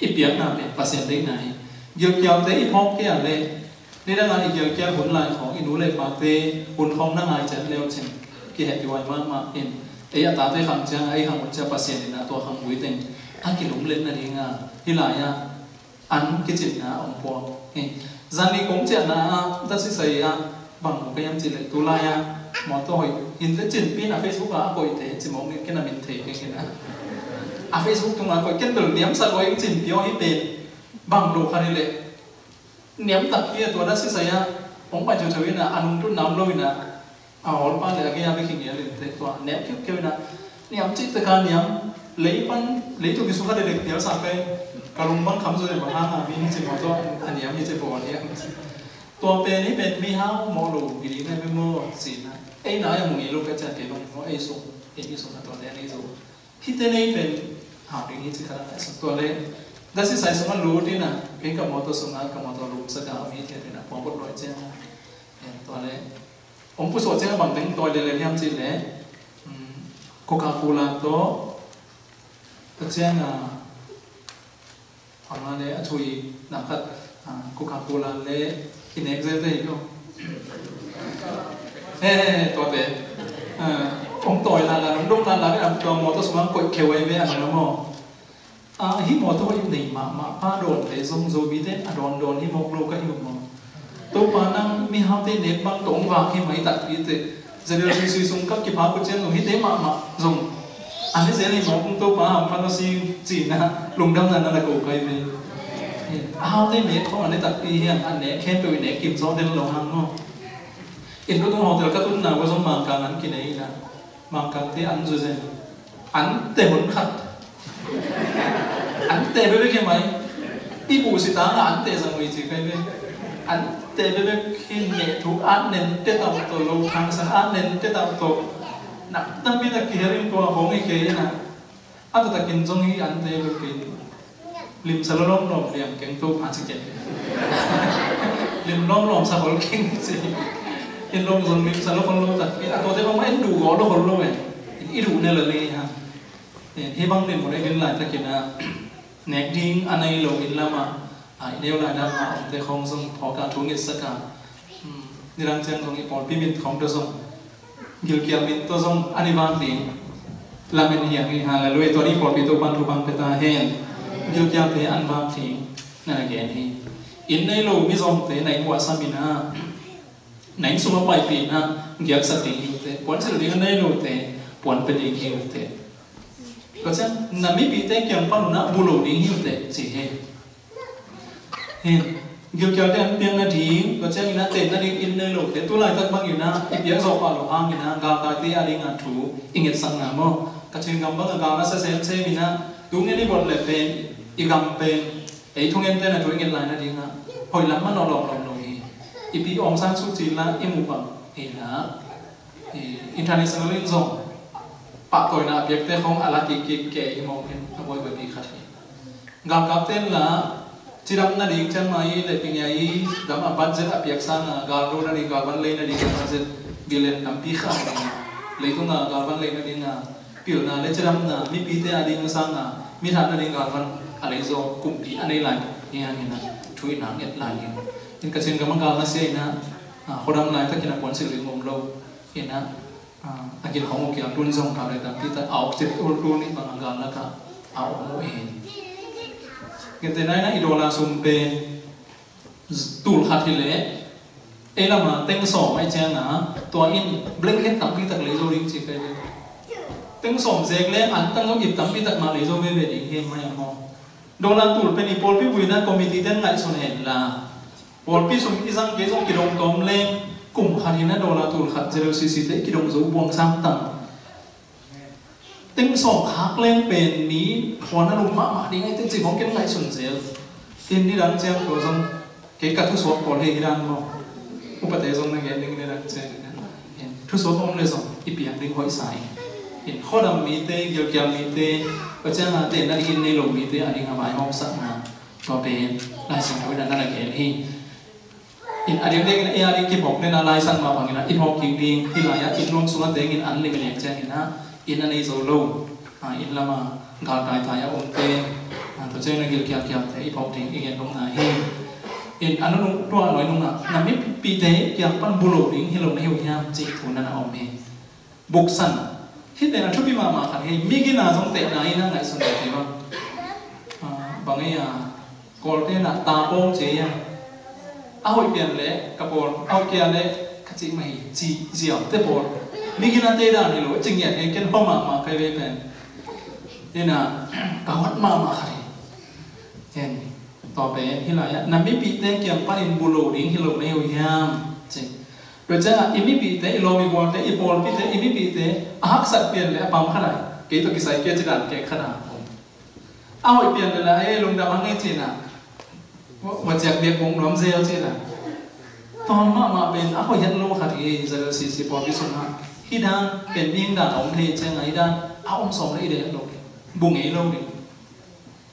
i piakna pen Pasian deihna hi. Gilkialte i phawk kei a leh nidangin i gilkial hun lai khawng i nu le pate hun khawng na ngai ciat leu cin kihehpihhuai mahmah in, ei a tate khang ciang, ei khang hun ciang Pasian in a tua khang vui teng a kilumlet nading a, hih lai-ah an kicinna a om pua. Hih zan nih kong ciahna ah, dasisai ah bang mu ka hiam cih leh tu lai-ah mawtaw hoih hinte cinpi in a Facebook ah a koihte cimawh ning ken a min thei keng in a, a Facebook tungah a koih ken bel niamsa lua ing cinpi aw, hih pen bang lo kha ni leh niamtak hi a, tua dasisai ah hong pai theutheu in a, a nungtun nam lo in a, a hawlpa le a gei a biakhing ngial in te tua niam kiukiau in a, niam cihtak a niam, lei pan, lei tung kisukha dekdek nial sa kai, ka lung bang kham zo le bang hang a mi hi ci maw, tua a niam hi ci baw a niam. Tua pen hi pen mihau mawh lo hi ding hi ve maw ci in a, ei nai a mu ngei lo ka ciah kei lo maw, ei sung, ei mi sung a tua te a nei zo. Hihte nei pen hau ding hi ci kha a ngaihsun tua leh, dasisai sungah lut in a, kei ka mawtaw sungah ka mawtaw lumsak a om hi ci a, tua in a puang bot luai ciang a, tua leh hong pusuah ciang a bang teng tawi lel hiam cih leh, um, Coca-Cola tawh, tua ciang a, a ma le a thui na khat, ah, Coca-Cola le i nek zel te hi ko. He, he, he, tuate. Ah, hong tawi lala, hong dong lala, a tua mawtaw sungah koih kheu ai ve a na maw. Ah, hih mawtaw i nei mahmah pa dawn le zong Zomite a dawndawn hi mawk lo ka hi uh maw. Topa nang mihaute nek bang tawh hong vak hi mai takpi teh. Zedel sui sui sung kap kiphak uh ciang zong hite mahmah zong a ni zel hi mawk ung. Topa hamphat aw si cihna lungdamna na na ko kai ve. A haute nek khawng a ni takpi hiang a nek khempeuh i nek kim zaw den lo hang maw? In lutung hotel ka tunna uh zong Mangkang an kinei ina Mangkangte an zu zen. Ante hun khat. Ante bebek hi mai. I buh sitang a ante zang ui ci kai ve. Ante bebek hi. Neh thu at nen te tau to lo thang sang at nen te tau to. Nak tampi tak kiher in tua hong hi kei ina. A tatakin zong hi ante bebek hi. Limsa lo lawmlawm liang keng to pha ci keng. Lim lawmlawm sa hol keng ci. In lawm zong limsa lo hol lo tak. A tawte bang ma en duh gaw lo hol lo eh. In i duh ne la lei ha. In hi bang lim hol e din lai takin a nek ding a nei lo in lama a i neu lai dam a omte khong zong phawk a thu ngit sak a. Nidang ciang zong i pawlpi min khong to zong gilkial min tawh zong a ni vang ding lamen hiang hi. Halleluiah. Tua ni pawlpi Topan thupha pia ta hen. Gilkialte an vak ding na na gen hi. Inn nei lo mizawngte na inn muahsam ina na inn sung a paipih ina giaksak ding hi uh teh. Puansilh ding a nei lote puan pia ding hi uh teh. Tua ciang na mipihte kiang pan una bu lo ding hi uh teh ci hi. Hin, gilkialte an piang nading, tua ciangin a ten nading inn nei lote, tu laitak bangin a i piak zawh pah loh hangin a galkaite a dingin thu i ngetsakna maw? Ka Chin gam bangin gal na sa semsem in a, tu ngen i bot leh pen, i gam pen, ei thungente na thu i nget lai nading a hoih lam manawh lawmlawm lo hi. I pi Aung San Suu Kyi la i muh bang hi na, i international in zong pahtawina a piakte khong a la kikkik kei hi mawk hin a buaibuaipi khat hi. Galkapte in la cidam nading ciangmai le pingia i dam a budget a piak sanga galdo nading galvan lei nading a budget billion tampi kha nading leitunga galvan lei nadinga pilna le cidamna mipite a ding sanga mithat nading galvan a leizaw kumpi a nei lai hi hangin a thu in a nget lai hi. In ka Chin gam a gal na sia in a khuadam lai takin a puansilh ding om lo in a a gil khong uh kiang tun zong kal le tampi tak a awk cip tul tul nih bang a gal lakah a om uh hi. Gentehna in a i dollar sum pen tul khat hi leh ei lama teng sawm ai cianga tua in blanket tampi tak lei zo ding ci kai ve. Teng sawm zek leng an tang zo ip tampi tak mah lei zo veve ding hi mai a maw? Dollar tul pen i pawlpi buina committee ten ngaihsun hen la. Pawlpi sung i zang kei zong kidong tawm leng kum khat hi na dollar tul khat zero sisi te kidong zo buang sam tam. Teng sawm khak leng pen mi phuan a lum mahmah ding ai teng ci khong ken ngaihsun zel. Tin nidang ciang ko zong kei ka thusuak pawl hei hi dan maw? Upate zong na gen ding nidang ciang thusuak om le zong i piang ding hoih sa in. In khuadam mite, gilkial mite, pacianga te na dingin nei lo mite a ding a vai hawmsakna. Tua pen Lai Siangtho in a na gen hi. In a diakdiakin a ding kiphawk nena Lai Siangtho mah bangin a i phawk kik ding hi lai-ah i nuam sungah tengin an lim i nek ciangin a in a nei zo lo. A in lama galkaitai a omte, a tua ciangin a gilkialkialte i phawk ding i gen nopna hi. In a nunung tua a nuai nungah na mipihte kiang pan bu lo ding hi lo na hi uh hiam cih thu na na om hi. Buksan. Hih pen a thupi mahmah khat hi. Mi gina zong tehna in a ngaihsun lo thei bang. Ah, bang ei a Kawlte na ta pawng cia a hoih pian leh ka pawl a hoih kia leh ka cih mah hi. Ci ziau te pawl mi gina te dan hi lo a ci ngiat hi. Ken hua mahmah kai vei pen ina ka hot mahmah khat hi. Ken tua pen hi lai-ah na mipihte kiang panin bu lo ding hi lo na hi uh hiam? Ci. Tua ciangah i mipihte, i lawm i gualte, i pawlpite, i mipihte a haksat pian le a pam khat ah kei tawh kisai kia ci dan kek khat ah om. A hoih pian le la ei lungdam a ngei cina va ciak biak bung nuam zel cina. Tawn mahmah pen a hoih hiat lo khat hi. Israel sisi pawlpi sungah hi dan pen ding dan a om thei ciangah hi dan a om sawm le i deh lo. Bu ngei lo ding.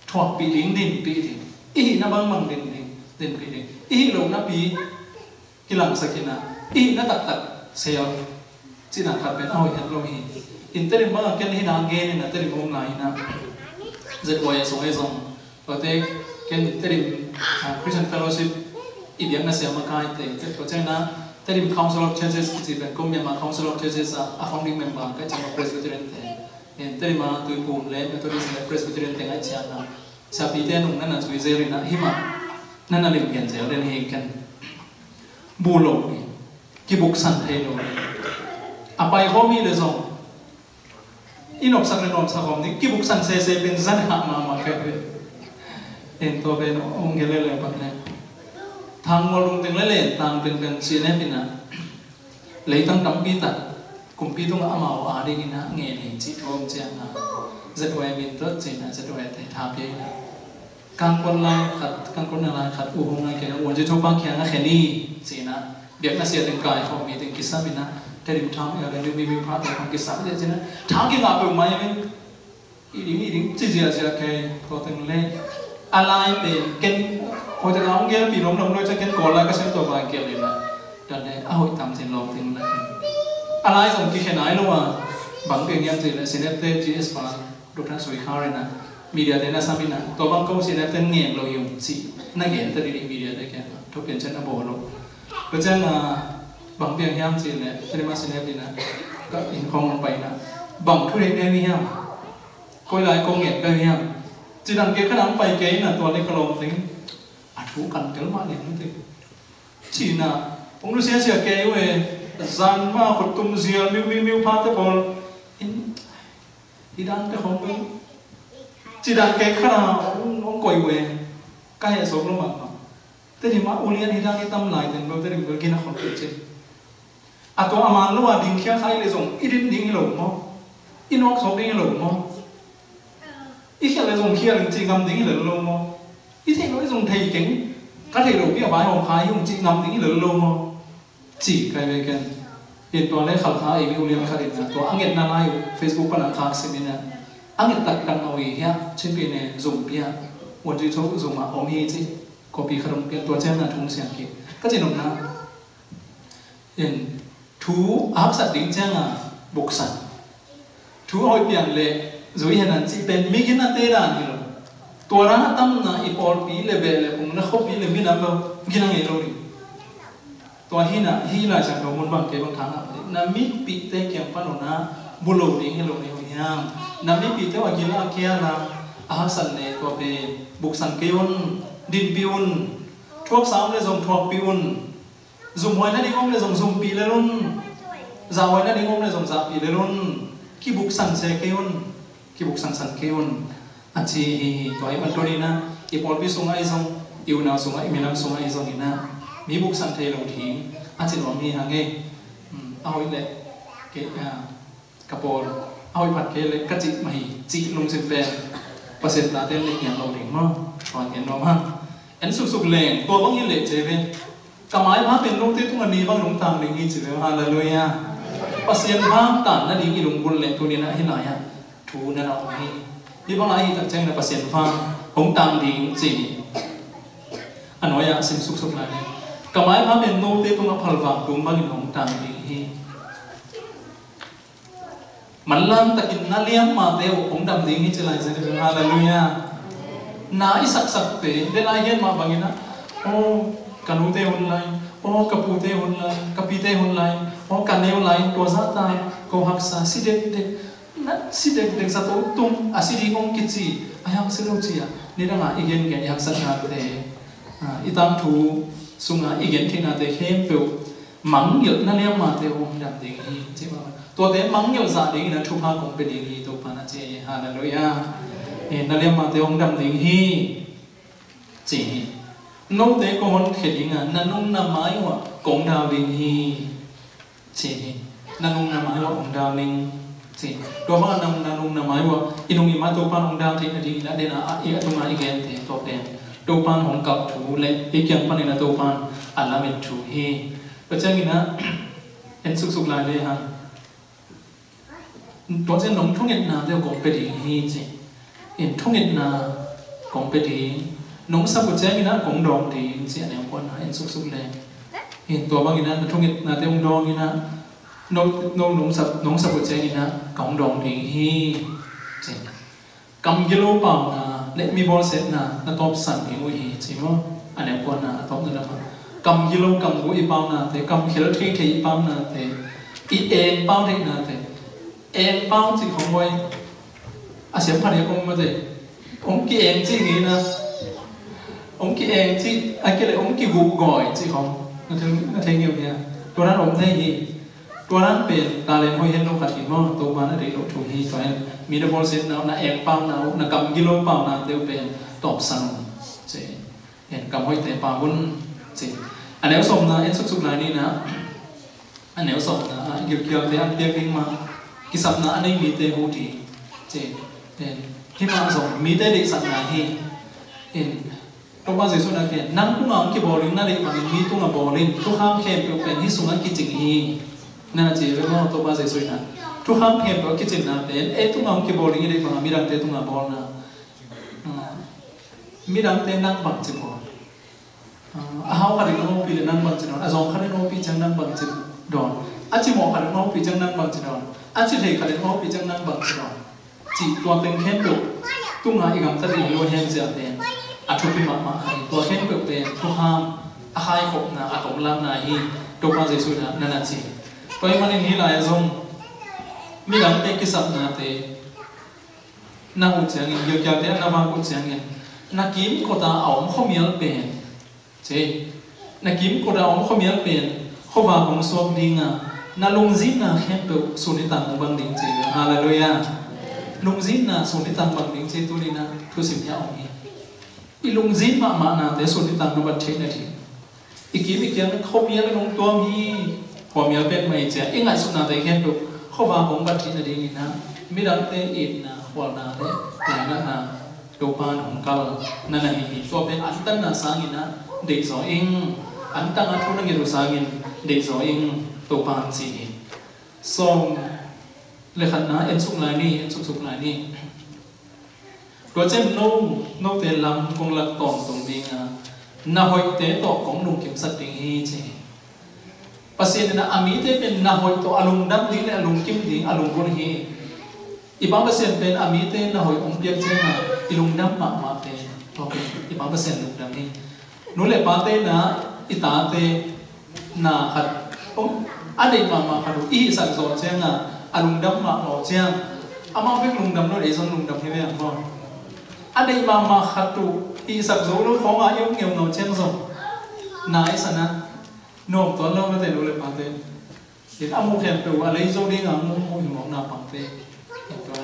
Thuakpih ding, dinpih ding. I hihna bangbang din ding, dinpih ding. I hih lo napi kilangsak in a, i hihna taktak sel cihna khat pen a hoih het lo hi. In Tedim bangah ken hihna gen in a, Tedim om lai in a, Z Y S ong ei zong tuate ken Tedim, ah, Christian Fellowship i biakna siam a kaite, tua ciangin a Tedim Council of Churches kici pen ko Myanmar Council of Churches a, a founding member ka ciang a Presbyterian te. Ken Tedim a Tuiphum le Methodist le Presbyterian te ngaih ciang a siapite nung nana zui zel in a, himah nana lim gen zel den hi ken. bu lo ni, kibuksan thei lo ni. A pai khawm hi le zong i nopsak le nuamsak khawm ni, kibuksan sese pen zan hah mahmah ka hi. En tua pen ong gel le le bang le thang ngol rung teng le le tang pen pen si ne pina. Leitang tampi tak kumpi tungah amau a dingin a ngen hi cih thu om ciangin a Z Y min tot cih na Z Y te tha pia in a kangkon lai khat, kangkon na lai khat uh hong ngai kena uan cih thu pang kiang a khen hi cih na biakna sia teng kai khawm mi teng kisam in a Tedim thang el le mi mi mi pha teng khawm kisam hi cih na thang kingah peuh mai min. I ding, i ding, ci ziazia kei, tua teng le. A lai pen, ken, hoih teng a hong gelpi lomlom lo, cia ken Kawl lai ka sem tua vai kel in a. Dan le, a hoih tam cin lawm teng le. A lai zong kikhen ai lo a, bang piang hiam cin le, Sinep te, G S pa, Doctor Sui Kha re na, media te na sam in a, tua bang ko Sinep te ngen lo yung ci, na ngen ta di di media te kia, thu pian cen a bo lo. Tua ciang a, bang piang hiam cin le, te ma Sinep di na, ka in khong pai na, bang thu le ne mi hiam. Koi lai kong ngen ka hiam? Ci dang kei kha nang pai kei na tua le ka lawm teng. A thu kan tel mah lian teng. Ci na, ong lu sia sia kei uh e, zan ma khut tum zial miu miu miu pha te pawl. In, i dang te khong teng. Ci dang kei kha na, ong, ong koi uh e. Ka he sok lo mah mah. Tedim ah ulian hi dang i tam lai teng bel Tedim bel gina khon kei cin. A tua a man lo a ding khia khai le zong i din ding hi lo maw? I nuak sawk ding hi lo maw? I khial le zong khial in ci ngam ding hi lo lo maw? I thei lo i zong thei keng. Ka thei lo pi a bai hawm khai hong ci ngam ding hi lo lo maw? Ci kai ve ken. In tua le khalkha ei mi ulian khat in na tua a ngetna lai uh Facebook pan a khak sim in na. A nget tak dang a ui hia cin pi ne zum pia. Uan ci tho zum a om hi ci. Kopi khat hong pian tua ciang na thung siang kik. Ka ci nopna. In thu a haksat ding ciang a buksan. Thu a hoih piang le zui hen an cih pen mi gin a te dan hi lo. Tua dan a tamna i pawlpi le beh le phung le khuapi le minam lo gin a ngei lo ding. Tua hi na hi lai siangtho mun bang kei bang thang a na mipihte kiang pan uh na bu lo ding hi lo ding uh hiam. Na mipihte uh a gil a kial a a haksat le tua pen buksan kei un, dinpih un. Thuak sam le zong thuakpih un. Zumhuai nading om le zong zumpih lel un. Zahhuai nading om le zong zahpih lel un. Kibuksan se kei un. Kibuksansan kei un. A ci hi hi tua hi pan tuninah i pawlpi sungah i zong i unau sungah i minam sungah i zonginah mi buksan thei lo ding a ci nuam hi hang ei. A hoih leh kei a ka pawl a hoih phat kei le ka cih mah hi cih lungsim pen Pasian tate nih ngiat lo ding maw? Tua ngiat nuam hang. En suksuk leng tua bang hi leh cei ve. Ka maipha pen note tungah ni bang hong tang ding hi ci ve. Halleluiah. Pasian vang tan nading i lunggulh leh tuninah hi lai-ah thu na na om hi. Hi bangah hi tak ciangin a Pasian vang hong tang ding ci hi. A nuai-ah sim suksuk lai leh ka maipha pen note tungah phalvang tung bangin hong tang ding hi. Manlang takin na liammate uh hong dam ding hi ci lai zen. Halleluiah. Na i saksakte le lai gen mah banginah aw ka nute hun lai, aw ka pute hun lai, ka pite hun lai, aw ka neu lai tua zahta ko haksa si dekdek. Na si dekdek zato tung a si ding hong kici a hiang si lo ci-ah nidangah i gengen i haksatnate i tangthu sungah i gentheihnate khempeuh mangngilh na liammate hong dam ding hi ci mah. Tuate mangngilh zah dingin a thupha kong pia ding hi Topa na ci hi. Halleluiah. Na liammate hong dam ding hi ci hi. Note kong honkhia dingah na nung na mai uah kong dau ding hi ci hi. Na nung na mai uah hong dau ding ci hi. Tua bangah na nung na mai uah i nung i mai Topa hong dau theih nadingin a dena a i a tungah i gente tua pen Topa hong kalh thu le i kiang panin a Topa a lamet thu hi. Tua cianginah en suksuk lai le hang. Tua ciang nong thungetnate uh kong pia ding hi ci. In thungetna kong pia ding. Nong sap uh cianginah kong dawng ding ci a neu kuanah en suksuk le. In tua banginah na thungetnate hong dawnginah no, no, nong sap, nong sap uh cianginah kong dawng ding hi ci. Kam gilo pauna le mi bawlsiatna na tawpsan ding uh hi ci maw? A neu kuana a tawpna lamah kam gilo kam gu i paunate, kam khel theithei i paunate, i eng pau theihnate, eng pau cih khong huai a siamphat hi a kong mate. Hong ki-eng cih ngina, hong ki-eng cih a kile hong kiguh gawi cih khong. Na thei, na thei ngeu hia? Tua dan om thei hi. Tua dan pen talent hoih hen lo khat hi maw, Topa na deih loh thu hi. Tua hen mi na bawlsiatna uh, na eng pauna uh, na kam gilo paunate uh pen tawpsan un ci. Hen kam hoihte pau un ci. A neu sawmna en suksuk lai ni na. A neu sawmna ah gilkialte an piak ding mah, kisapna a nei mite huh ding ci. Hen himah zong mite deihsakna hi. Hen Topa Jesuh na ken, nang tungah hong kibawl ding, na deih bangin mi tungah bawl in, thukham khempeuh pen hih sungah kicing hi. Na ci ve maw, Topa Jesuh in ah thukham khempeuh a kicinna pen ei tungah hong kibawl ding, i deih bangah midangte tungah bawlna. Ah, midangte nang bangci bawl. Ah, a hau khat in hong hopih leh nang bangci dawn, a zawng khat in hong hopih ciang nang bangci dawn, a cimawh khat in hong hopih ciang nang bangci dawn, a cithei khat in hong hopih ciang nang bangci dawn. Cih tua teng khempeuh tungah i gamtat ding hi lo hen zia pen a thupi mahmah kha hi. Tua khempeuh pen thukham a khaikhopna, a tomlakna hi. Topa Jesuh in ah na na ci. Tua ahih manin hih lai-ah zong midangte kisapnate na huh ciangin, gilkialte na vak uh ciangin, na kimkot a a om khuamial pen ci. Na kimkot a om khuamial pen khuavak hong suak ding a, na lungzinna khempeuh sun nitang hong bang ding ci. Halleluiah. Lungzinna sun nitang bang ding ci, tuni na thusim hiah om hi. I lungzin mahmahnate sun nitang na bat theihna ding, i kim i kiang khuamial in hong tuam hi. Khuamial pek mah hi cia, i ngaihsutnate khempeuh khuavak hong bat theihna dingin ah midangte itna, khualna le lainatna Topa in hong kal na na hi hi. Tua pen antanna sangin ah deihzaw ing. Antang a thu na nget uh sangin deihzaw ing, Topa in ci hi. Sawm le khatna en suk lai ni, en suksuk lai ni. Tua ciang no, note lam kong lak tawntung ding a, na hoihte tawh kong lungkimsak ding hi ci. Pasian in a mite pen na hoih tawh a lungdam ding le a lungkim ding a lunggulh hi. I Pa Pasian pen a mite na hoih hong piak ciangin i lungdam mahmah pen, tua pen i Pa Pasian lungdam hi. Nu le pate na, i tate na khat, om, a deih mahmah khat uh i hihsak zawh ciangin a lungdam mahmah uh ciang, amau bek lungdam lo, ei zong lungdam hi ve ang maw. A deih mahmah khat uh hihsak zo lo khawng a i om ngeungau ciang zong na i sa na nuam tuan lo mate, nu le pate. Tua a muh khempeuh a lei zo ding a muh, muh hi mawk naupangte. Tua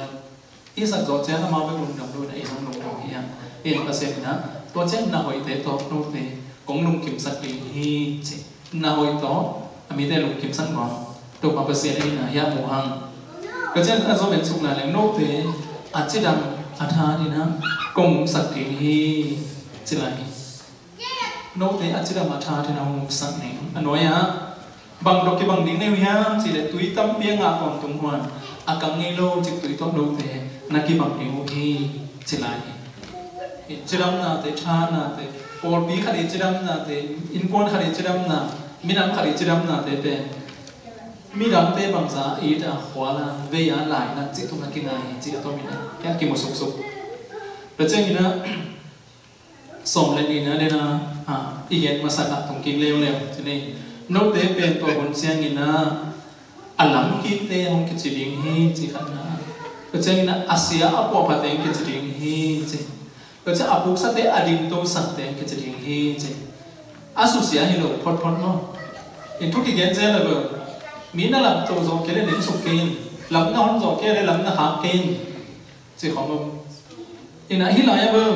i sak zawh ciang amau bek lungdam lo in a, i zong lungdam hi hang. In Pasian in a, tua ciang na hoihte tawh note kong lungkimsak ding hi ci. Na hoih tawh a mite lungkimsak nuam Topa Pasian in a, hiah muh hang. Tua ciang a zom en suk lai leng, note a cidam a tha in a kong umsak ding hi ci lai hi. Note a cidam a tha in a hong umsak ning. A nuai-ah bang tawh kibang ding na hi uh hiam cih leh, tui tampi a ngah tawntung huan a kang ngei lo cik tui tawh note na kibang ding uh hi ci lai hi. Cidamnate, thanate, pawlpi khat i cidamnate, innkuan khat i cidamna, minam khat i cidamnate pen midangte bangza it a, khual a, vei a, lainat cih tungah kingai hi cih a tomin a, kimu suksuk. Tua ciangin a, sawm le nihna dena, ah, i gen masak ah tung kik leuleu ci ni. Note pen tua hun ciangin a, a lamkikte hong kici ding hi ci khatna. Tua ciangin a, a sia a puahphate hong kici ding hi ci. Tua ciang a puksate, a dingtosakte hong kici ding hi ci. A susia hi lo photphot maw. In thu kigen zel lo. Mi na lamto zawh kei le ning suk kei in. Lam na hon zawh kei le lam na khak kei in. Ci khawng om. Ina hih lai-ah bel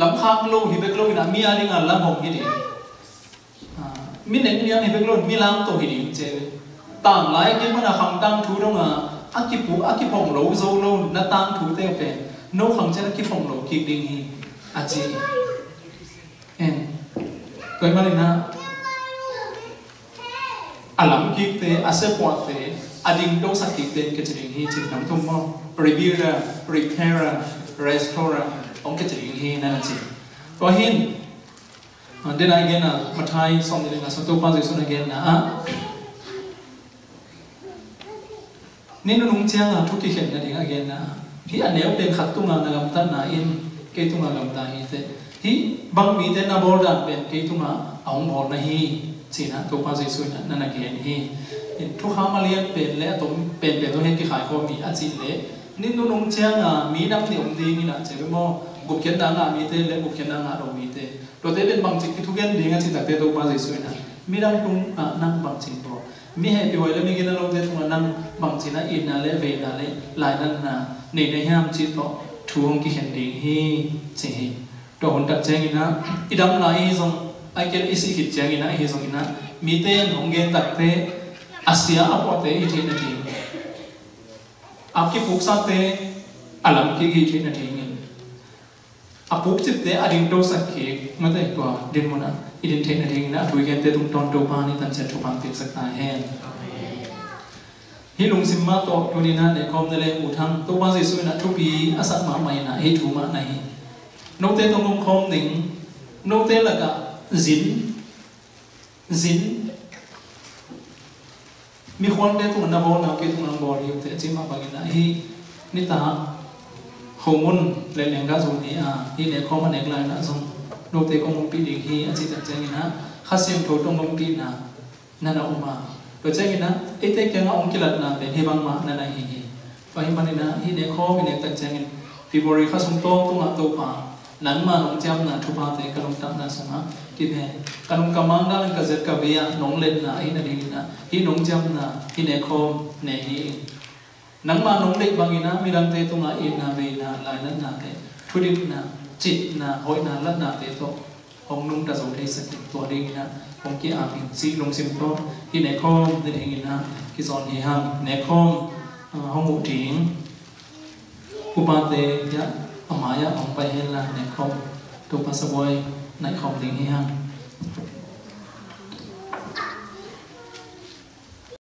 lam khak lo hi bek lo ina, mi a dingin lam hong hi ding. Ah, mi neng lian hi bek lo, mi lamto hi ding ci. Tanglai a kipan a khang tangthu dong a, a kipu, a kiphong lo zo lo na tangthute pen no khang ciang a kiphong lo kik ding hi a ci. En. Tua ahih manin a, a lamkikte, a siapuahte, a dingtosak kikte in kici ding hi ci, nam thum maw. Rebuilder, repairer, restorer, hong kici ding hi na na ci. Tua hi in, ah, dena i gen a, Matthai sawm le nihna sung, Topa Jesuh na genna ah, ni nunung ciangin thu kikhen nading a genna. Hih a neu pen khat tungah na gamtatna in kei tungah gamta hi teh. Hih bang mite na bawl dan pen kei tungah a hong bawl na hi, ci-in a Topa Jesuh in a na na gen hi. Thukham a lian pen le a tom penpen tawh hih kikhaikhawm hi a cih leh, ni nunung ciangin mi nam nih om ding in a ci ve maw. Gupkhiatna ngah mite le gupkhiatna ngah lo mite. Tuate pen bangci kithugen ding a cih takteh Topa Jesuh in a Midang tungah nang bangci in bawl, mi hehpihhuai le mi gina lote tungah nang bangci in itna le veina le lainatna nei na hiam cih tawh thu hong kikhen ding hi, ci hi. Tua hun tak ciangin ah i dam lai i hi zong, a kei i sih khit ciangin ah i hi zongin ah, mite in hong gen takte a sia a puahte i theihna ding, a kipuksate a lam kik i theihna dingin, a pukcipte a dingtosak kik mate tua dinmun ah i din theihna dingin ah a thu i gente tungtawn Topa in i tanciat thupha piaksak ta hen. Hih lungsim mah tawh tuni in ah nekhawm na leng U Thang, Topa Jesuh in ah thupi a sak mahmah in ah hih thu mah na hi. Note tawh ngomkhawm ning, note lakah zin, zin, mikhualte tungah na bawl na kei tungah nang bawl hi uh teh a cih mah bangin ah hih nitak khomun le lengga zo ni a hih nekhawm a nek lai in ah zong note kong ompih ding hi a cih tak ciangin ah Kha Siangtho tawh ngompihna na na om a, tua ciangin ah eite kiangah hong kilatna pen hih bangmah na na hi hi. Tua hih manin ah hih nekhawm i nek tak ciangin February kha sung tawntungah Topa nangma nong ciamna thuphate ka lungtang na sungah kiphe, ka nung ka mang dang ka zet ka vei ah nong letna ahih nadingin ah hih nong ciamna hih nekhawm ne hi. Nangma nong deih bangin ah midangte tungah itna veina lainatnate, thuditna, citna, hoihna latnate tawh hong nungta zo thei sak in tua dingin ah hong ki-ap in cih lungsim tawh hih nekhawm ni dingin ah kizawn hi hang. Nekhawm ah hong uh ding upate hiah a mai-ah hong pai hen la nekhawm Topa sabuai naih khawm ding hi hang.